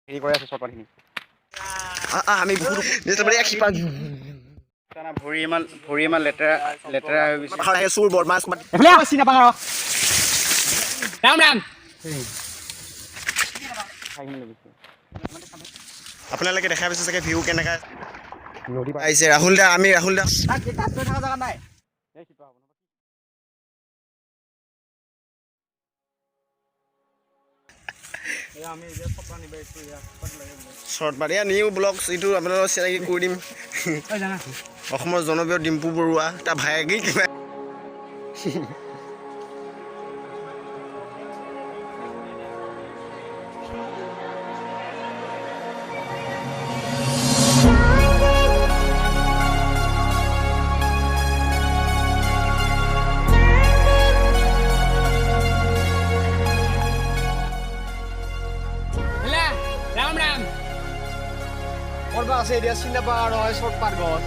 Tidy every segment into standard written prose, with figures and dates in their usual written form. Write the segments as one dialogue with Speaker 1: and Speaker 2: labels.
Speaker 1: হেৰি কৰি আছে চৰপাতখিনি।
Speaker 2: আমি বহুত শিপা।
Speaker 1: ভৰি ইমান লেতেৰা লেতেৰা হৈ গৈছে।
Speaker 2: পাহাৰ আহে চোৰ বদমাছ।
Speaker 1: চিনি নাপাওঁ আৰু।
Speaker 3: ৰাম ৰাম।
Speaker 1: খাইখিনি লৈ গৈছে।
Speaker 2: আপোনালোকে দেখা পাইছে চাগে ভিউ কেনেকা আহিছে। ৰাহুল দা, আমি ৰাহুল দা।
Speaker 1: থকা জেগা নাই। এই শিপা হ'ব। আমি এতিয়া চপা নিব আহিছোঁ, ইয়াত লাগে বোলে।
Speaker 2: চৰ্ট এয়া নিউ ব্লগছ, এইটো আপোনালোকক চিনাকি কৰি দিম।
Speaker 3: জানা।
Speaker 2: অসমৰ জনপ্ৰিয় ডিম্পু বৰুৱা, তাৰ ভায়েকে কিবা।
Speaker 3: ৰাম ৰাম।
Speaker 1: ক'ৰবাত আছে এতিয়া চিনি নাপাওঁ আৰু চৰ্টপাত গছ।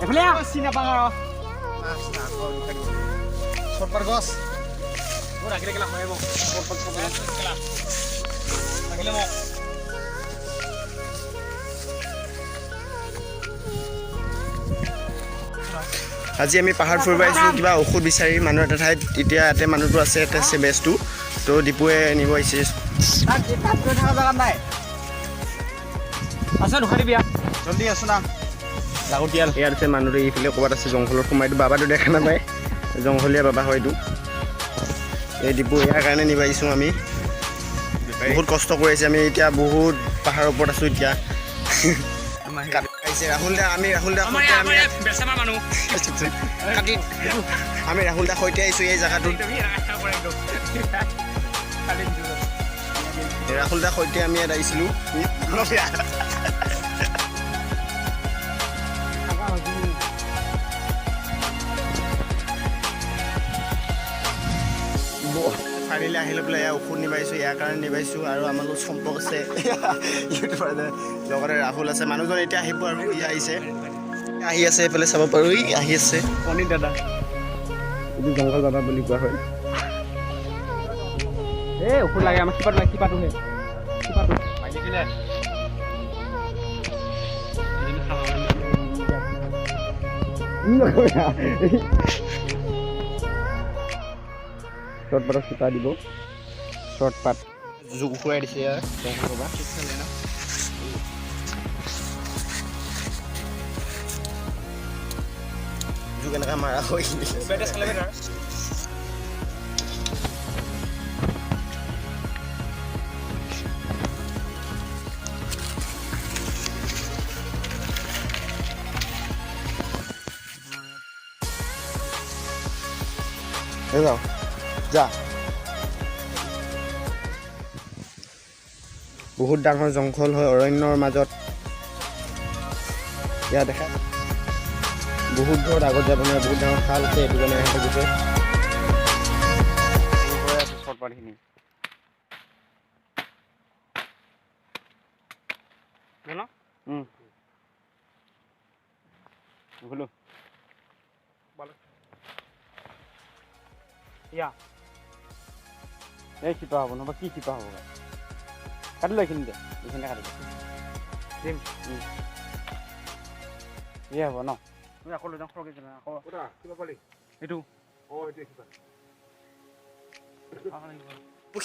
Speaker 3: এইফালে আহ।
Speaker 1: চিনি নাপাওঁ আৰু চৰ্টপাত গছ। ৰাখিলে কেলা হয় মোক চৰ্টপাত ৰাখিলে মোক।
Speaker 2: আজি আমি পাহাৰ ফুৰিব আহিছোঁ কিবা ঔষধ বিচাৰি মানুহ এটা ঠাইত। এতিয়া ইয়াতে মানুহটো আছে, ইয়াতে আছে বেজটো। তো ডিপুৱে নিব আহিছে।
Speaker 1: তাত তাত গৈ থকা জেগাত নাই।
Speaker 3: আছে, দুখাই দিবি।
Speaker 1: জল্দি আছো না, লাগতিয়াল।
Speaker 2: ইয়াত আছে মানুহটো, এইফালে ক'ৰবাত আছে জংঘলত সোমাই। এইটো বাবাটো দেখা নাপায়, জংঘলীয়া বাবা হয় এইটো। এই ডিপু ইয়াৰ কাৰণে নিব আহিছোঁ আমি। বহুত কষ্ট কৰি আহিছে। আমি এতিয়া বহুত পাহাৰৰ ওপৰত আছোঁ এতিয়া। আহিছে ৰাহুল দা, আমি ৰাহুল দা
Speaker 3: আমাৰ
Speaker 2: সৈতে আমি
Speaker 3: আমাৰ বেচামাৰ মানুহ।
Speaker 2: কাটি আমি ৰাহুল দা সৈতে আহিছোঁ এই জেগাটোত। ৰাহুল দা সৈতে আমি ইয়াত আহিছিলোঁ। ফাইনেলি আহি লৈ পেলাই এয়া ঔষধ নিবাইছোঁ, ইয়াৰ কাৰণে নিবাইছোঁ। আৰু আমাৰ লগত চম্পক আছে, ইউটিউবাৰ, লগতে ৰাহুল আছে। মানুহজন এতিয়া আহিব আৰু ই আহিছে, আহি আছে। এইফালে চাব পাৰোঁ, ই আহি আছে।
Speaker 1: পনীৰ দাদা।
Speaker 2: এইটো জংঘল বাবা বুলি কোৱা হয়।
Speaker 1: এই ঔষধ লাগে আমাক, শিপাটো লাগে, শিপাটোহে, শিপাটো লাগিছিলে।
Speaker 2: চৰ্টপাতৰ শিপা দিব। চৰ্টপাত জোক উখুৰাই দিছে ইয়াৰ জংঘল বাবা। জোক এনেকুৱা মাৰা হৈ। যাও যা। বহুত ডাঙৰ জংঘল হয় অৰণ্যৰ মাজত। ইয়াত দেখা বহুত দূৰত আগত যাব নোৱাৰে, বহুত ডাঙৰ খাল আছে, এইটো কাৰণে ইহঁতে গৈছে।
Speaker 1: আছে চৰ্টপাতখিনি ন। বোলো।
Speaker 3: ইয়া।
Speaker 1: এই শিপা হ'ব নহ'বা, কি শিপা হ'ব? কাটি ল এইখিনিতে, এইখিনিতে কাটি দে।
Speaker 3: দিম।
Speaker 1: এয়ে হ'ব ন। তুমি আকৌ লৈ যাওঁ সৰহকৈ আকৌ।
Speaker 3: এইটো।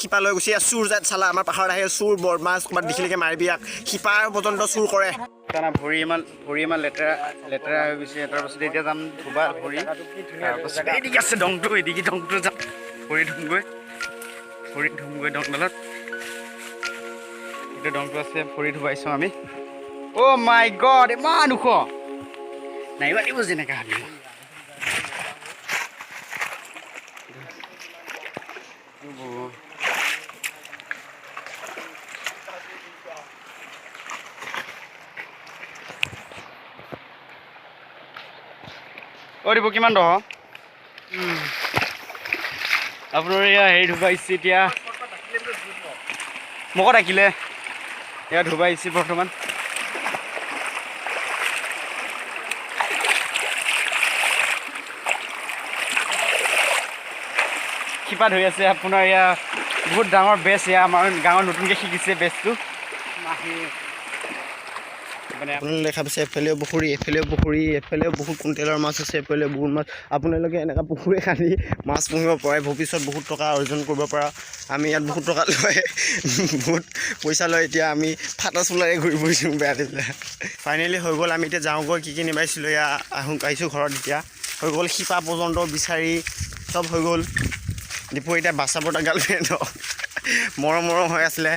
Speaker 2: শিপা লৈ গুচি চোৰ জাত চালা, আমাৰ পাহাৰত আহে চোৰ বদমাছ, ক'ৰবাত দেখিলেকে মাৰিবি ইয়াক। শিপা পৰ্যন্ত চুৰ কৰে।
Speaker 1: জানা, ভৰি ইমান লেতেৰা লেতেৰা হৈ গৈছে। তাৰপাছত এতিয়া যাম ধুবা ভৰি। তাৰপাছত এইদিকে আছে দংটো, এইদিকে দংটো যাম, ভৰি ধুমগৈ, ভৰি ধুমগৈ দংডালত। এইটো দংটো আছে, ভৰি ধুবাইছোঁ আমি। অ' মাই গড, ইমান ওখ, নাইবা দিব যেনেকা হাবি। অ' দিব কিমান দহ আপোনাৰ? এয়া হেৰি ধুবাইছে এতিয়া, মোকো ডাকিলে। এয়া ধুবাইছে বৰ্তমান। শিপা ধৰি আছে আপোনাৰ। এয়া বহুত ডাঙৰ বেচ। এয়া আমাৰ গাঁৱৰ নতুনকৈ শিকিছে বেচটো মানে।
Speaker 2: আপোনালোকে দেখা পাইছে, এফালেও পুখুৰী, এফালেও পুখুৰী, এফালেও বহুত কুইণ্টেলৰ মাছ আছে, এফালেও বহুত মাছ। আপোনালোকে এনেকুৱা পুখুৰী খান্দি মাছ পুহিব পাৰে, ভৱিষ্যত বহুত টকা অৰ্জন কৰিব পৰা। আমি ইয়াত বহুত টকা লয়, বহুত পইচা লয়। এতিয়া আমি ফাটা চোলাৰে ঘূৰি ফুৰিছোঁ বেয়া পেলাই। ফাইনেলি হৈ গ'ল, আমি এতিয়া যাওঁগৈ। কি কি নিবাইছিলোঁ এয়া আহোঁ, আহিছোঁ ঘৰত এতিয়া। হৈ গ'ল, শিপা পৰ্যন্ত বিচাৰি চব হৈ গ'ল। দীপু এতিয়া বাচ্ছা বৰ্তা গাৰ্লফ্ৰেণ্ড মৰম মৰম হৈ আছিলে।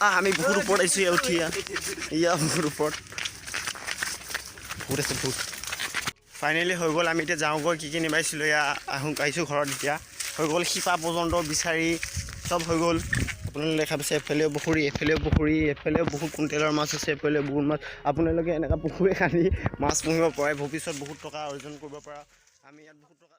Speaker 2: আহ, আমি বহুত ওপৰত আহিছোঁ ইয়াত উঠি। ইয়াত বহুত ওপৰত, বহুত আছে, বহুত। ফাইনেলি হৈ গ'ল, আমি এতিয়া যাওঁগৈ। কি কি নিবাইছিলোঁ এয়া আহোঁ, আহিছোঁ ঘৰত এতিয়া। হৈ গ'ল, শিপা পৰ্যন্ত বিচাৰি চব হৈ গ'ল। আপোনালোকে দেখা পাইছে, এফালেও পুখুৰী, এফালেও পুখুৰী, এফালেও বহুত কুইণ্টেলৰ মাছ আছে, এফালেও বহুত মাছ। আপোনালোকে এনেকুৱা পুখুৰী খান্দি মাছ পুহিব পাৰে, ভৱিষ্যত বহুত টকা অৰ্জন কৰিব পৰা। আমি ইয়াত বহুত টকা